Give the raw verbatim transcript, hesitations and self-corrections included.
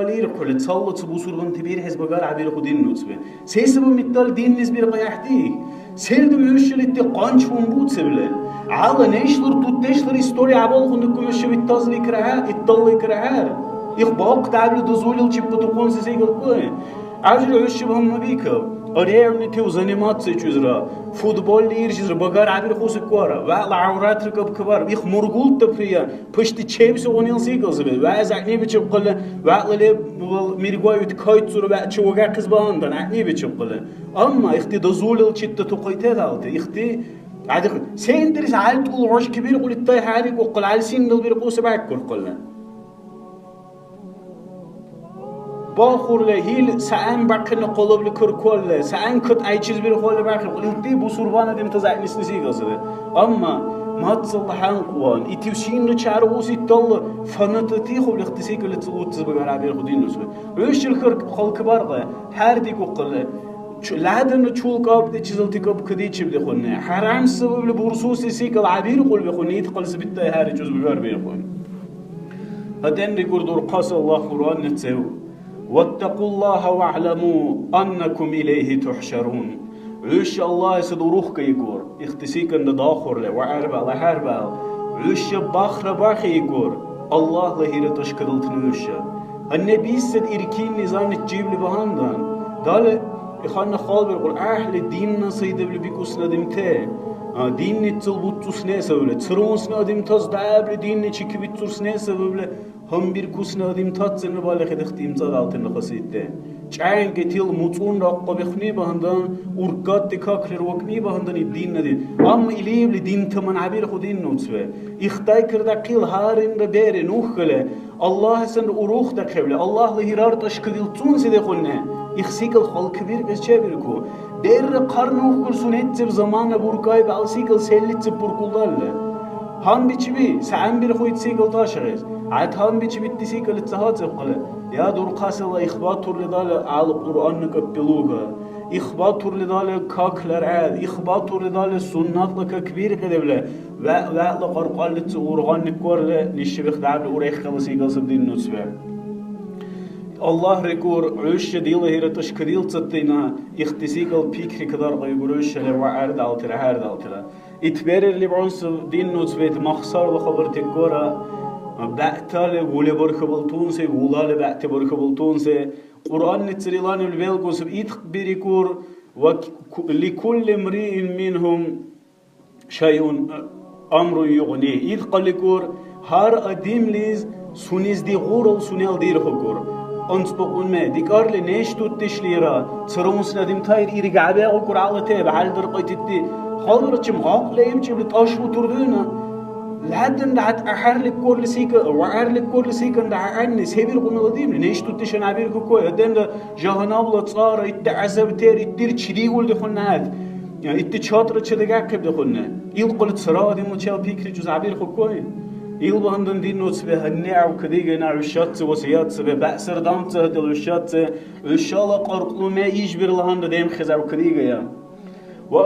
Ирхъули, цалла ца бусурманти бирхӀес багар гӀебирхъу дин нуцби. Се саби миттал диннис биркьа гӀяхӀти? Селдум хӀушалити къанч бумбуцевли? ГӀяла нешлур, дудешлур история гӀябалхъундукку хӀуша виттазли икрахӀя, итталла икрахӀяр. Их бахъ дявли дузулил чиппатухъунси секӀал куи? ГӀяжил хӀушаб гьаннабикаб. Ревнитив заниматься чузра, футболли иржизра багар гӀябирхъуси куара, вегӀла гӀявратра кабкабар, их мургулта прия. Пушти чебси гъунил сикӀал саби. ВегӀ зягӀнибичиб хъули, вегӀла леб миргвай ит кайцӀур вегӀ чевагахъес багьандан, гӀягӀнибичиб хъули. Амма ихти дазулил читта тухъайтелалти, ихти гӀядихъ-, се интерес гӀялтӀул гӀуж кибиркьули тай хӀярикӀухъули, гӀял сингал биркьуси бяккурхъули. Бахурли, ил саан бахъина къулубли куркули, саан кут гӀяйчизбирхъули бахъи, илди бусурбан адамтас гӀягӀниси сигал саби. Амма мацалла хӀянкьван, итив шинра чаргӀуси талла фанатати хъублихъти секӀал ца уцци багар гӀебирхъу дин нуцби. ХӀушил хъар-, халкабаркьа, хӀердикӀухъули, чу-, ладна чул кӀапӀдичизалти кӀапӀ кадичибли хъуни, хӀярам сабабли бурсуси секӀал гӀебиркьулби хъуни, ит хъалси битӀай хӀярикӀус багар бирхъу. ГьатӀен рикӀур дурхъаси Аллагь Кьуръанни цев: «Ваттакьуллагьа вагӀламу аннакум илайгьи тухӀшарун». ХӀуша Аллагьлиса дурухъа игур, ихтисикӀанда дахъурли ва гӀярбала хӀярбал. ХӀуша бахра бахъи игур, Аллагьла гьира тӀашкадалтни хӀуша. Гьанна биссад иркинни заничибли багьандан, дали иханна халбиркьур, гӀяхӀли динна сайдабли бикӀусни адамти, а, динницал буццусне савли, царунсни адамтас дявли динни чекибицурсне савли, гьанбиркусни адамтаццинра балахъи дехъти имцӀадалтанра хасидти. ЧӀянкӀ итил муцӀунра ахъбихъни багьандан, уркадти каклира вакӀни багьандан ит динна дин. Амма илиубли дин таман гӀебирхъу дин нуцбе. Ихтайкардяхъил гьаринра берен уххӀели, Аллагьсанра урухдяхъибли, Аллагьла гьирар тӀашкадилцунси дехъулни, их секӀал халкабиркьес чебирку. Дерра хъарнухъур сунечиб замана буркай бегӀла секӀал селличиб буркулралли. Гьанбичиби, се гьанбирхъу ит секӀал тӀашагӀес? ГӀят гьанбичиб итди секӀал ца гьацӀибхъали, я дурхъасила ихбатурли дали гӀял Кьуръанна каппилуга. Ихбатурли дали как ларгӀяд, ихбатурли дали суннатла как биркьи левли, вегӀ-вегӀла кьаркьалличи ургъанникӀуарли, нешабих дявли уреххӀелас игал саб дин нуцбе. Аллагь рикӀур, хӀуша дила гьира тӀашкадилцадтина, ихтисикӀал пикри кадаркьа игур хӀушала ва гӀердалтира, гӀердалтира. Ит берэрли бигӀунси дин нуцбет махсарла хабар теккора, бегӀтали гули бархабалтунси, гулали бегӀти бархабалтунси, Кьуръанни цӀириланивли белкӀунси ит бирикӀур, ва ку-, ликулли мриин мингьум шайъун амрун югъни. Ит хъаликӀур, гьар адамлис сунес дигӀурал сунела дирхьукӀур. АнцӀбукьунме, декӀарли неш дудешлира, цараунсина адамтайр иргъабегӀукӀур гьалатеб, гьалдаркьайтити. Халарачим гъакьлаибчибли тӀашбутур дуйна. ЛяденряхӀ тӀахӀярликӀурлиси ка-, ва гӀярликӀурлиси канда гӀягӀнили, се биркьунала димли, неш дудешани гӀебиркуку, адамла жагьаннабла цӀара, итди гӀязабтер, итдир чидиулри хӀуннад, итди чатра чедагахъибли хӀунна. Илкьули цара адамличил пикри жуз гӀебирхъукуй. Ил багьандан дин нуцби гьанни гӀевкадигайна хӀушаци васият саби, бегӀсир дамцӀа гьатӀил хӀушаци, хӀушала кьаркьлуми ишбирла гьанна демхъес гӀевкадигая. Ва